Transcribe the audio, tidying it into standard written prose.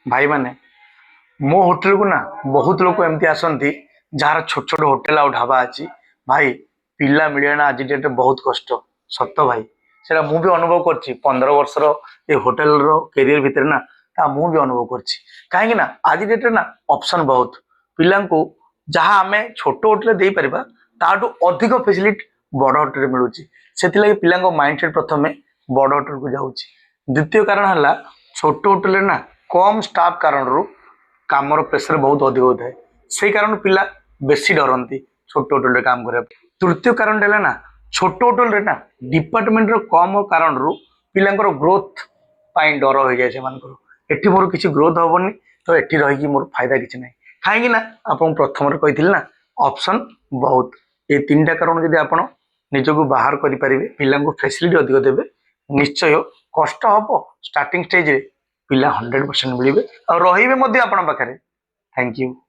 ଭାଇମାନେ, ମୋ ହୋଟେଲକୁ ନା ବହୁତ ଲୋକ ଏମିତି ଆସନ୍ତି, ଯାହାର ଛୋଟ ଛୋଟ ହୋଟେଲ ଆଉ ଢାବା ଅଛି। ଭାଇ, ପିଲା ମିଳିବା ନା ଆଜି ଡେଟ୍ରେ ବହୁତ କଷ୍ଟ। ସତ ଭାଇ, ସେଇଟା ମୁଁ ବି ଅନୁଭବ କରିଛି। 15 ବର୍ଷର ଏ ହୋଟେଲର କ୍ୟାରିୟର ଭିତରେ ନା ତା ମୁଁ ବି ଅନୁଭବ କରିଛି। କାହିଁକି ନା ଆଜି ଡେଟ୍ରେ ନା ଅପସନ୍ ବହୁତ। ପିଲାଙ୍କୁ ଯାହା ଆମେ ଛୋଟ ହୋଟେଲରେ ଦେଇପାରିବା, ତାଠୁ ଅଧିକ ଫେସିଲିଟି ବଡ଼ ହୋଟେଲରେ ମିଳୁଛି। ସେଥିଲାଗି ପିଲାଙ୍କ ମାଇଣ୍ଡ ସେଟ୍ ପ୍ରଥମେ ବଡ଼ ହୋଟେଲକୁ ଯାଉଛି। ଦ୍ୱିତୀୟ କାରଣ ହେଲା, ଛୋଟ ହୋଟେଲରେ ନା କମ୍ ଷ୍ଟାଫ୍ କାରଣରୁ କାମର ପ୍ରେସର ବହୁତ ଅଧିକ ହୋଇଥାଏ। ସେଇ କାରଣରୁ ପିଲା ବେଶୀ ଡରନ୍ତି ଛୋଟ ହୋଟେଲରେ କାମ କରିବା ପାଇଁ। ତୃତୀୟ କାରଣଟା ହେଲା ନା, ଛୋଟ ହୋଟେଲରେ ନା ଡିପାର୍ଟମେଣ୍ଟର କମ କାରଣରୁ ପିଲାଙ୍କର ଗ୍ରୋଥ ପାଇଁ ଡର ହୋଇଯାଏ ସେମାନଙ୍କର। ଏଠି ମୋର କିଛି ଗ୍ରୋଥ ହବନି, ତ ଏଠି ରହିକି ମୋର ଫାଇଦା କିଛି ନାହିଁ। କାହିଁକି ନା ଆପଣଙ୍କୁ ପ୍ରଥମରେ କହିଥିଲି ନା, ଅପସନ୍ ବହୁତ। ଏ ତିନିଟା କାରଣ ଯଦି ଆପଣ ନିଜକୁ ବାହାର କରିପାରିବେ, ପିଲାଙ୍କୁ ଫେସିଲିଟି ଅଧିକ ଦେବେ, ନିଶ୍ଚୟ କଷ୍ଟ ହବ ଷ୍ଟାର୍ଟିଂ ଷ୍ଟେଜରେ, ପିଲା 100% ମିଳିବେ ଆଉ ରହିବେ ମଧ୍ୟ ଆପଣଙ୍କ ପାଖରେ। Thank you.